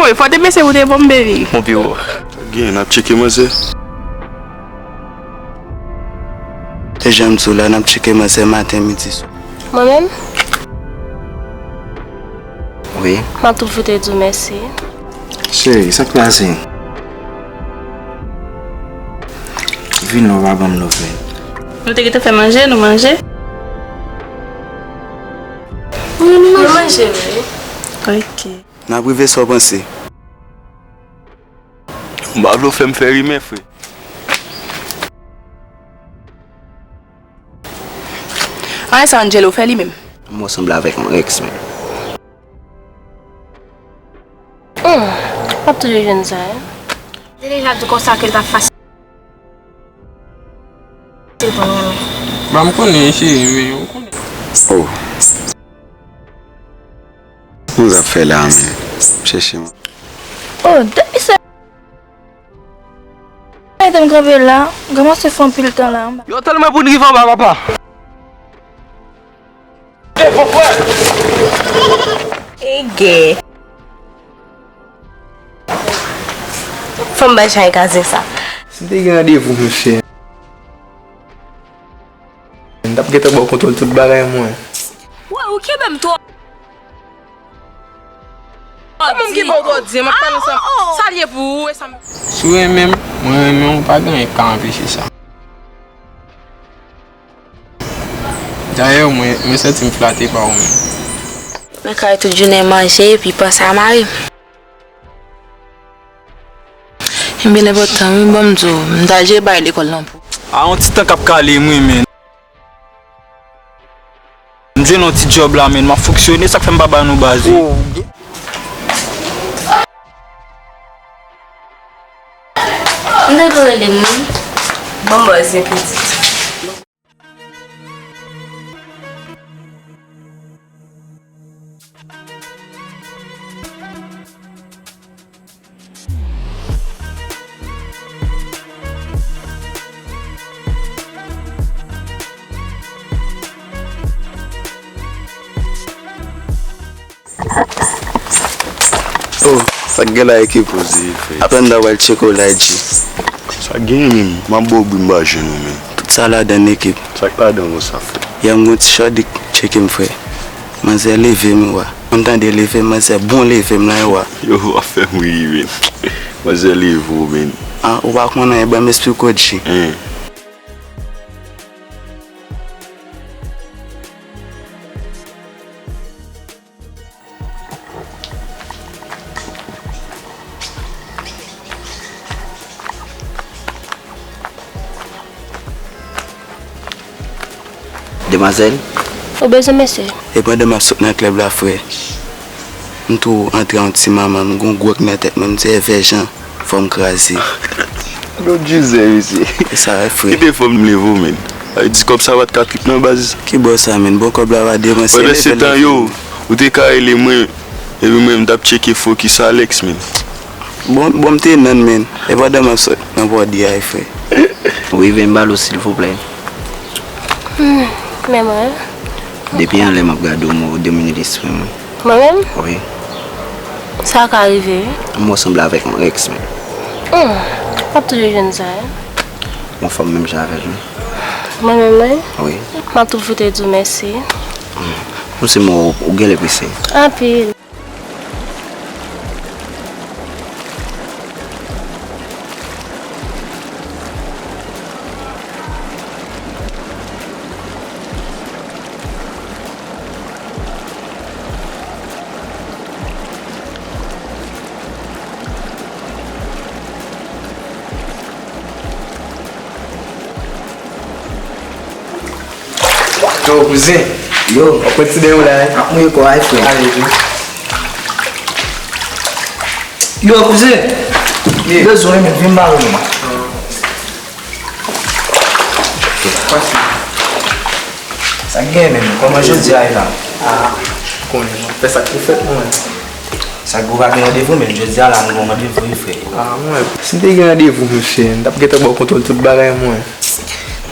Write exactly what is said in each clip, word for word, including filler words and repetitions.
Wi, fò te pese pou te bon, baby. Bon, pi wo. Gen, n ap tcheke manzè. E jan m di w la, n ap tcheke manzè maten, midi, swa. Mwen menm? Wi. M ap tou fout di w mèsi. Cheri, sa k pase? Vin la, w pa ban m love, men. Nou te gentan fè manje, nou manje? Wi, nou manje, wi. Ok. N ap rive sa w panse. M pa vle w fè m fè rimè, frè. Anyen sa Angelo fè li menm? M wè w sanble avèk yon ex, men. Hmm, m ap toujou jwenn sa, wi. Te deja di w konsa ke l t ap fasil. Ba m konnen, cheri, men ou konnen. Oh. Kòman w ap fè la menm? Chèche mwen. Oh, depi se. Ede m kanpe la, m kòmanse fè anpil tan la anba. Yo, tande mwen pou n rive anba, papa. Ege. Fò m bay chay kaze sa. Si m te gen randevou, mesye, m t ap gentan ba w kontwòl tout bagay mwen. Wè, ou kenbe m twò. Kòman m gen ba w twò di, m ap pale ansanm. Sa l ye pou ou, e sa m. Si w renmen m, mwen renmen w, pa gen anyen k ka anpeche sa. Dayè, mwen, mwen santi m flate pa ou menm. Nan kay tout jounen manje, epi panse a mari m. M byen enpòtan, wi, ban m di w, m ta jere bay lekòl lan pou. A, yon ti tan k ap kale m, wi, men. M jwenn yon ti djòb la, men, m ap fonksyone, sa k fè m pa ba nou baz, wi. M te vle rele m, wi. Bon, bòz, yon pitit. Oh, sa k gen la, ekip? Poze, frè. Apandan w al tcheke w la, G. Sa k genyen menm? M ap ba w bri, m pa jwenn ou, menm. Tout sa ladan l, ekip. Sa k ladan konsa, frè? Yè m gon ti chòdik tcheke m, frè. Manzè leve m, wa. M tande leve m, manzè bon leve m la, wa. Yo, w ap fè m ri, menm. Manzè leve w, menm. Ah, ou pa konnen, ban m esplike w, G. Hein. Demwazèl? Ou bezwen mesye? E pandan m ap sot nan klèb la, frè, m tou antre yon ti manman, m gon gwòg nan tèt mwen, m di, Èvè Jan. Fò m kraze. Lòt jizè, mesye. E sa, frè. Kite fò m leve w, menn. Sa vle di kòb sa pa t ka trip nan baz. Ki bò sa, menn? Bon, kòb la pa depanse. Pandan se tan yo, ou te ka rele mwen, epi mwen, m t ap tcheke fokis Alex, menn. Bon, bon, m te nan, menn. E pandan m ap sot nan pòdi a, frè. Ou rive m ba l ou, silvouplè. Hmm, men mwen. Depi anlè m ap gade w, mwen domine lespri mwen. Mwen menm? Wi. Sa ka rive, wi. M wè w sanble avèk yon ex, menn. Hmm, m ap toujou jwenn sa, wi. Ou anfòm menm jan avè l, wi. Mwen menm, wi? Wi. M ap tou fout di w mèsi. Hmm. Ou se mwen, ou, ou genlè prese. Anpil. Yo, kouzen. Yo. W ap pran ti den w la, wi. Ap mouye kò a, wi, frè. Ale, wi. Yo, kouzen. Ye. Bezwen, men, vin ba mwen. Sa k gen, menm? Kòman jodi a ye la? Ah, konnen, non. Fè sa k pou fèt, mwen. Sa k pou pa gen randevou, menm jodi a la, nou gen randevou, wi, frè. Ah, mwen. Si m te gen randevou, mesye, m t ap gentan ba w kontwòl tout bagay, mwen.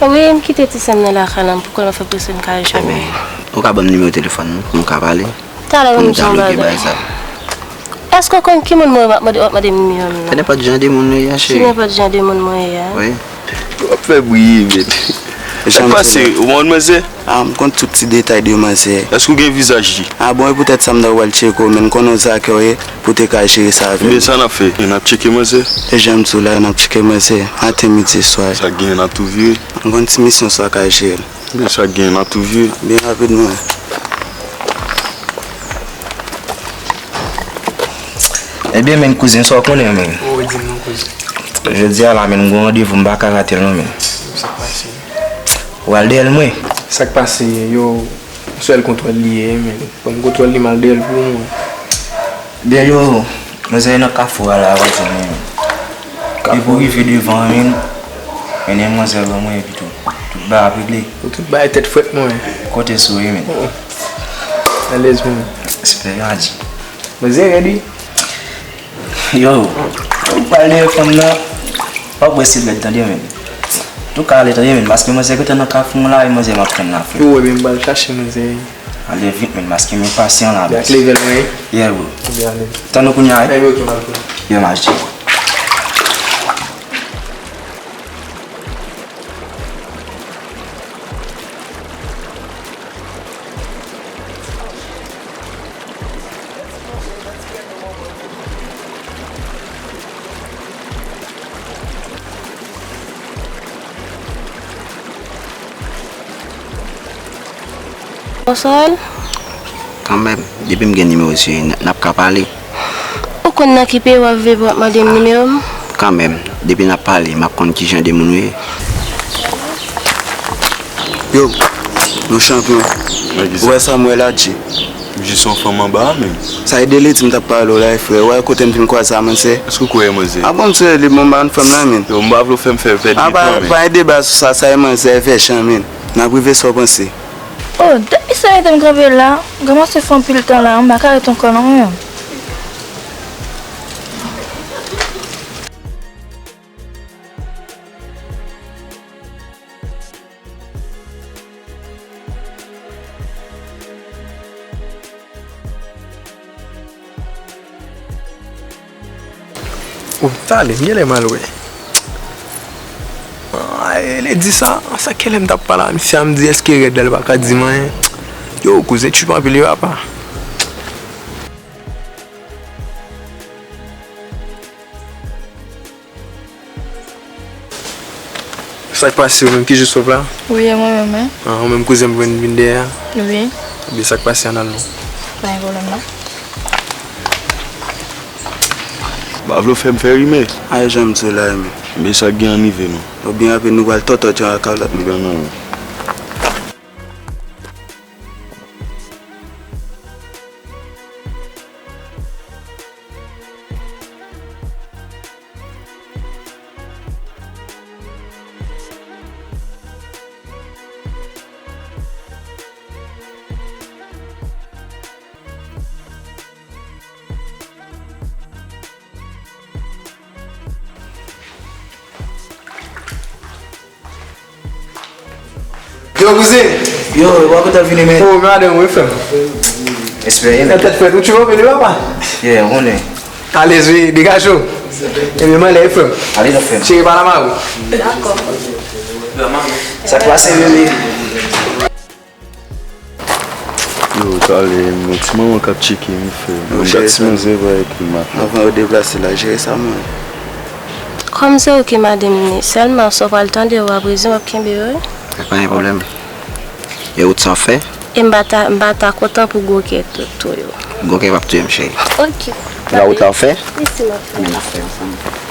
Wi, m kite ti sè m nan lakay la, m poko fè prese m ka al jwenn li. Ou ka ban m nimewo telefòn ou, pou nou ka pale? Talè, pou nou dialoge bagay sa. Èske w konn ki moun mwen ye w ap mande, w ap mande m nimewo m nan? Se nenpòt jan de moun ou ye a, cheri. Se nenpòt jan de moun mwen ye a? Wi. W ap fè bri, men. Sa k pase, ou bon, manzè? Ah, m konn tout ti detay de manzè. Èske w gen vizaj li? Ah bon, e poutèt sa m ta pral tcheke w, men m konnen w zakè w ye, pou w te ka jere sa avè m. Ebyen, sa n ap fè? N ap tcheke manzè? E jan m di w la, n ap tcheke manzè. Maten, midi, swa. Sa k genyen, n ap tou vire. M gon ti misyon sa ka jere l. Ebyen, sa k genyen, n ap tou vire. Byen rapidman. Ebyen, men kouzen, sa w konnen, men. Ou di m non, kouzen. Jodi a la, men, m gon randevou, m pa ka rate l non, men. Sa k pase? Ou al dèyè l, mwen. Sa k pase, yo, m sou èl kontwòl li ye, men. Ban m kontwòl li, m al dèyè l pou mwen. Byen, yo, manzè nan kafou a la, ou konnen, men. Depi w rive devan an, men, mennen manzè ban mwen, epi tou, tout bagay ap regle. Ou tout bagay tèt frèt mwen. Konte sou ou, men. Alèz mwen. Espè a di. Manzè rèd wi. Yo, ou pral dèyè fanm nan. W ap wè si l rèd tande, men. Tou ka ale tande, men, paske manzè gentan nan kafou an la, e manzè m ap tann la, frè. Yo, wè, men m pral chache manzè. Ale vit, men, paske m enpasyan la, baz. Ak level mwen, wi. Yeah, bro. Ebyen, ale. Tann ou kounye a, wi. Ebyen, ok, m al kounye a. Yeah, m al cheke. Bonswa. Kanmenm, depi m gen nimewo w, n, n ap ka pale. Ou konn nan ki peyi w ap viv, w ap mande m nimewo m? Kanmenm, depi n ap pale, m ap konn ki jan de moun ou ye. Yo, nou chanpyon. Ou wè sa m wè la, Dji? M jis yon fanm anba a, men. Sa e de li di m t ap pale w la, frè. Ou wè kote m fin kwaze a, manzè? Èske w kwè e manzè? A bon, m sou li, bon, m pa konn fanm nan, men. Yo, m pa vle w fè m fè pèdi tan, men. A, pa, pa gen deba sou sa, sa e manzè, e vèchan, men. N ap rive sa w panse. Oh, depi sa mete m kanpe la, m kòmanse fè anpil tan la, m pa ka ret ankò non, men. Oh, talè, m genlè m al wè. Ay, lè di sa, sa kèlè m t ap pale a misye a, m di èske rèd la, li pa ka di m anyen. Yo, kouzen tchwipa anpil wi, papa. Sa k pase, ou menm ki jis sot la? Wi, e mwen menm, wi. Ah, ou menm kouzen m vin, vin dèyè a? Wi. Ebyen, sa k pase, ann al non. Pa gen pwoblèm non. M pa vle w fè m fè rimè. A, e jan m di w la, men. Men sa k gen an rive non. Ou byen rapid, nou pral tòtò djan ak lòt. M pran nan ou. Yo, kouzen! Yo, w a kontan vini, men. Oh, madanm, wi, frè m. Espere, men. Tèt frèt, ou tchwipa vini, papa? Yeah, ou konnen. Alèz, wi, degaje w. Ebyen, m ale, wi, frè m. Ale, non, frè m. Cheri, pa la, mari. Dakò. Sa k pase, bebe? Yo, talè, m wè ti manman k ap tcheke m, frè. Yo, cheri, gad ti manzè pa epi m ap. Anvan yo deplase la, jere sa mwen. Kòm se ou ki madanm li, sèlman sa w pral tande yo ap rezon, w ap kenbe yo, wi. Pa gen pwoblèm. E ou t sa fè? E m pa ta, m pa ta kontan pou gwo kè tou, tou yo. Gwo kè p ap touye m, cheri. Ok. La ou t ap fè? Mèsi, m ap fè. Men n ap fè ansanm.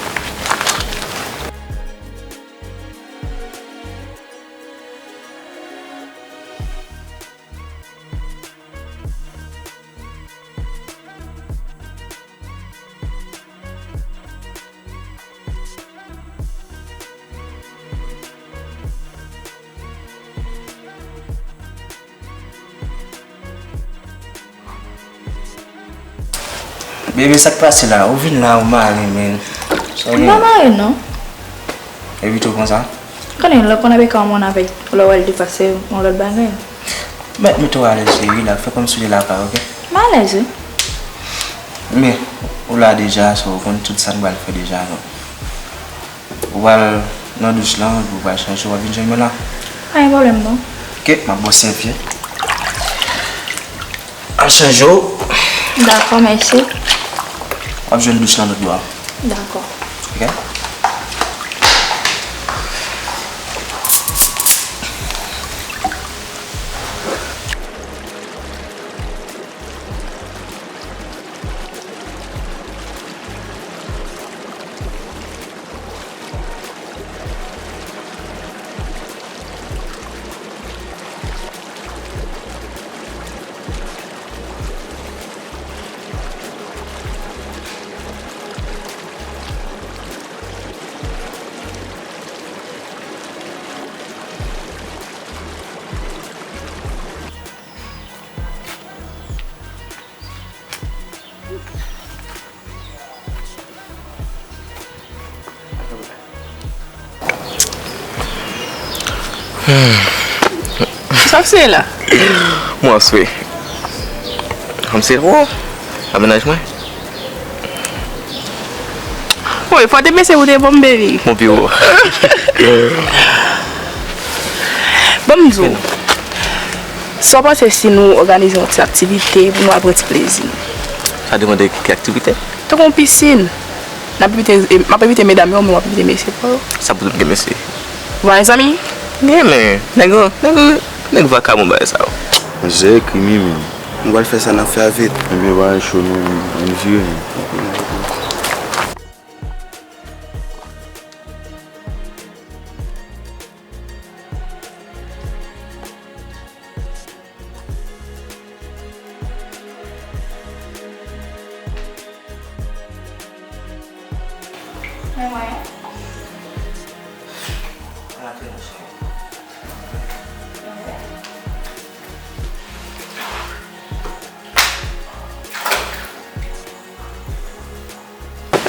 Bebe, sa k pase la? Ou vin la, ou mare, men. Sa w gen? M pa mare, non. Epi tou konsa? Konnen, lè w konn avèk yon moun avèk, lè w wè l depase yon lòt bagay. Mèt mete w alèz, cheri, la, fè kòmsi w te lakay, oke? M alèz, wi. Men, ou la deja, so ou konn tout sa n pral fè deja, non. Ou pral nan douch lan, epi ou pral chanje, w ap vin jwenn mwen la. Pa gen pwoblèm, non. Ok, m ap ba w sèvyèt. M ap chanje w. Dakò, mèsi. W ap jwenn douch lan lòt bò a. Dakò. Ok? Sa w ap sere la? Mwen ap sere. Sa m sere pou ou? Nan mennaj mwen. Woy, fò w te panse ou te bon, baby. Bon, pi wo. Ban m di w, sa w panse si nou òganize yon ti aktivite pou nou al pran ti plezi nou? Sa depann de ki aktivite. Tankou yon pisin. N ap envite, e, m ap envite medam yo, men w ap envite mesye pa w. Sa pou tout gen mesye. Ou pa gen zanmi? Gen, men nèg yo, nèg yo, nèg vakabon bagay sa yo. Zè krimi menm. Nou pral fè sa n ap fè a vit. Ebyen, bagay cho, nou, ann vire.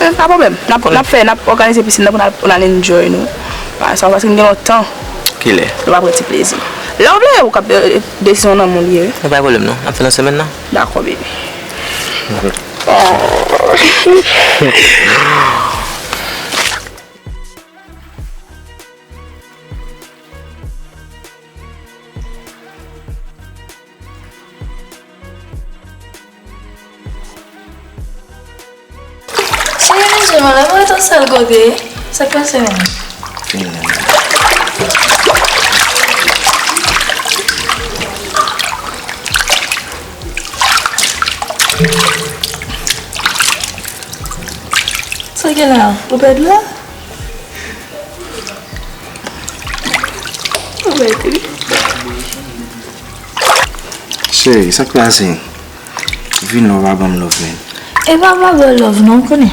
Eh, pa pwoblèm. N ap, n ap fè, n ap òganize pisin nan pou n al, pou n al enjoy nou. Sa, paske n gen lontan. Kilè? Nou pa pran ti plezi. Lè w vle, ou kab, eh, desizyon nan men w li ye, wi. Nan pa gen pwoblèm, non. N ap fè nan semèn nan. Dakò, baby. Cheri, mezanmi, lè mwen ret an sèl kote, sa k pase menm? Fini menm. Sa gen la? Ou pèdi la? Ou pèdi. Cheri, sa k pase? Vin la, w pa ban m love, man. E pa m pa ba w love, non, ou konnen.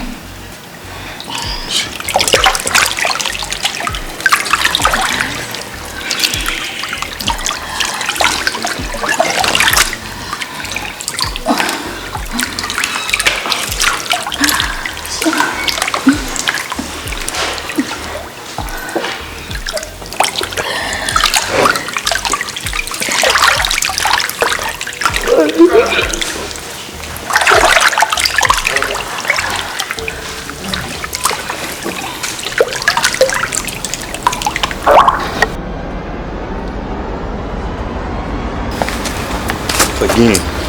Sa gen?